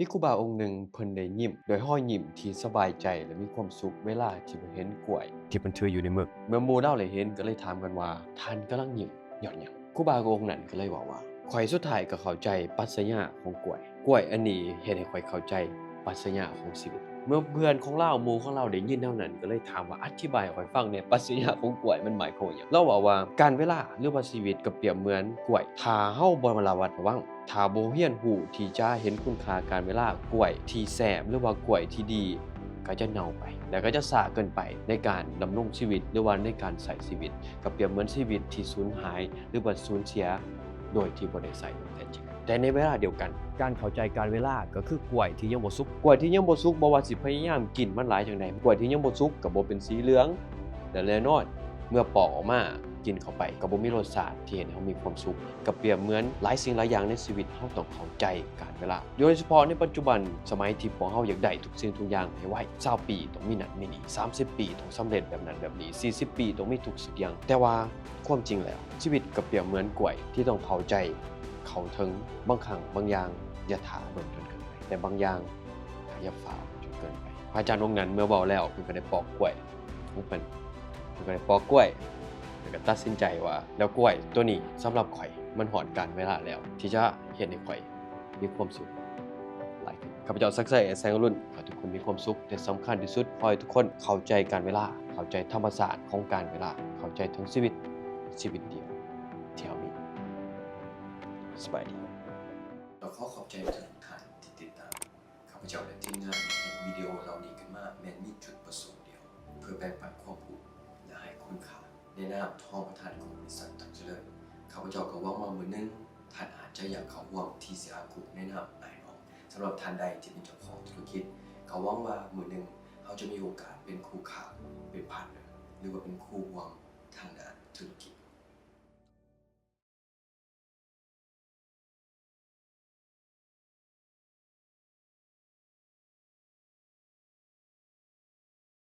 ມີຄູບາອົງໜຶ່ງ ເພິ່ນໄດ້ຍິ້ມດ້ວຍຮອຍຍິ້ມທີ່ສະບາຍໃຈ ແລະ ມີຄວາມສຸກເວລາທີ່ເພິ່ນເຫັນກ້ວຍທີ່ເພິ່ນຖືຢູ່ໃນມື. ເມື່ອໝູ່ລາວໄດ້ເຫັນ ກໍເລີຍຖາມກັນວ່າ ທ່ານກຳລັງຍິ້ມຍ້ອນຫຍັງ? ຄູບາອົງນັ້ນກໍເລີຍເວົ້າວ່າ ຂ້ອຍສຸດທ້າຍກໍເຂົ້າໃຈປັດຊະຍາຂອງກ້ວຍ. ກ້ວຍອັນນີ້ເຮັດໃຫ້ຂ້ອຍເຂົ້າໃຈປັດຊະຍາຂອງຊີວິດ. ເມື່ອເພື່ອນຂອງລາວ ໝູ່ຂອງລາວໄດ້ຍິນແນວນັ້ນ ກໍເລີຍຖາມວ່າ ອະທິບາຍໃຫ້ຂ້ອຍຟັງແດ່ ປັດຊະຍາຂອງກ້ວຍມັນໝາຍຄວາມຫຍັງ? ລາວເວົ້າວ່າ ການເວລາ ຫຼືວ່າຊີວິດກໍປຽບເໝືອນກ້ວຍ. ຖ້າເຮົາບໍ່ລະມັດລະວັງ, ຖ້າບໍ່ຮຽນຮູ້ທີ່ຈະເຫັນຄຸນຄ່າການເວລາ, ກ້ວຍທີ່ແຊບ ຫຼືວ່າກ້ວຍທີ່ດີ ກໍຈະເນົ່າໄປ ແລະ ກໍຈະຊ້າເກີນໄປໃນການດຳລົງຊີວິດ ຫຼືວ່າໃນການໃຊ້ຊີວິດ. ກໍປຽບເໝືອນຊີວິດທີ່ສູນຫາຍ ຫຼືວ່າສູນເສຍໂດຍທີ່ບໍ່ໄດ້ໃຊ້ຢ່າງແທ້ຈິງ. ແຕ່ໃນເວລາດຽວກັນ, ການເຂົ້າໃຈການເວລາກໍຄືກ້ວຍທີ່ຍັງບໍ່ສຸກ. ກ້ວຍທີ່ຍັງບໍ່ສຸກ, ບໍ່ວ່າຊິພະຍາຍາມກິນມັນຫຼາຍຈັ່ງໃດ, ກ້ວຍທີ່ຍັງບໍ່ສຸກກໍບໍ່ເປັນສີເຫຼືອງ ແລະ ແນ່ນອນ ເມື່ອປອກອອກມາກິນເຂົ້າໄປ ກໍບໍ່ມີລົດຊາດທີ່ເຮັດໃຫ້ເຮົາມີຄວາມສຸກ. ກໍປຽບເໝືອນຫຼາຍສິ່ງຫຼາຍຢ່າງໃນຊີວິດ, ເຮົາຕ້ອງເຂົ້າໃຈການເວລາ. ໂດຍສະເພາະໃນປັດຈຸບັນ, ສະໄໝທີ່ພວກເຮົາຢາກໄດ້ທຸກສິ່ງທຸກຢ່າງໃຫ້ໄວ, ຊາວປີຕ້ອງມີນັ້ນມີນີ້, ສາມສິບປີຕ້ອງສຳເລັດແບບນັ້ນແບບນີ້, ສີ່ສິບປີຕ້ອງມີທຸກສິ່ງຢ່າງ. ແຕ່ວ່າຄວາມຈິງແລ້ວ, ຊີວິດກໍປຽບເໝືອນກ້ວຍທີ່ຕ້ອງເຂົ້າໃຈ, ເຂົ້າເຖິງ. ບາງຄັ້ງບາງຢ່າງຢ່າຖ້າດົນຈົນເກີນໄປ, ແຕ່ບາງຢ່າງກໍຢ່າຟ້າວຈົນເກີນໄປ. ພະອາຈານອົງນັ້ນເມື່ອເວົ້າແລ້ວ, ເພິ່ນກໍໄດ້ປອກກ້ວຍຂອງເພິ່ນ, ເພິ່ນກໍໄດ້ປອກກ້ວຍ ແລ້ວກໍຕັດສິນໃຈວ່າ ແລ້ວກ້ວຍໂຕນີ້ສຳລັບຂ້ອຍ, ມັນຮອດການເວລາແລ້ວທີ່ຈະເຮັດໃຫ້ຂ້ອຍມີຄວາມສຸກຫຼາຍຂຶ້ນ. ຂ້າພະເຈົ້າ ສັກໄຊ ແສງອະລຸນ, ຂໍໃຫ້ທຸກຄົນມີຄວາມສຸກ, ແຕ່ສຳຄັນທີ່ສຸດ, ຂໍໃຫ້ທຸກຄົນເຂົ້າໃຈການເວລາ, ເຂົ້າໃຈທຳມະຊາດຂອງການເວລາ, ເຂົ້າໃຈເຖິງຊີວິດ, ຊີວິດດຽວທີ່ເຮົາມີ. ສະບາຍດີ. ຕ້ອງຂໍຂອບໃຈທຸກທ່ານທີ່ຕິດຕາມ. ຂ້າພະເຈົ້າ ແລະ ທີມງານເຮັດວິດີໂອເຫຼົ່ານີ້ຂຶ້ນມາ ແມ່ນມີຈຸດປະສົງດຽວ, ເພື່ອແບ່ງປັນຄວາມຮູ້ ແລະ ໃຫ້ຄຸນຄ່າ. ໃນນາມຮອງປະທານຂອງບໍລິສັດຕັງຈະເລີນ, ຂ້າພະເຈົ້າກໍຫວັງວ່າມື້ໜຶ່ງ ທ່ານອາດຈະຢາກເຂົ້າຮ່ວມ ທີຊີອາ Group ໃນນາມອ້າຍນ້ອງ. ສຳລັບທ່ານໃດທີ່ເປັນເຈົ້າຂອງທຸລະກິດ, ກໍຫວັງວ່າມື້ໜຶ່ງເຮົາຈະມີໂອກາດເປັນຄູ່ຄ້າ, ເປັນ partner ຫຼືວ່າເປັນຄູ່ຮ່ວມທາງດ້ານທຸລະກິດ.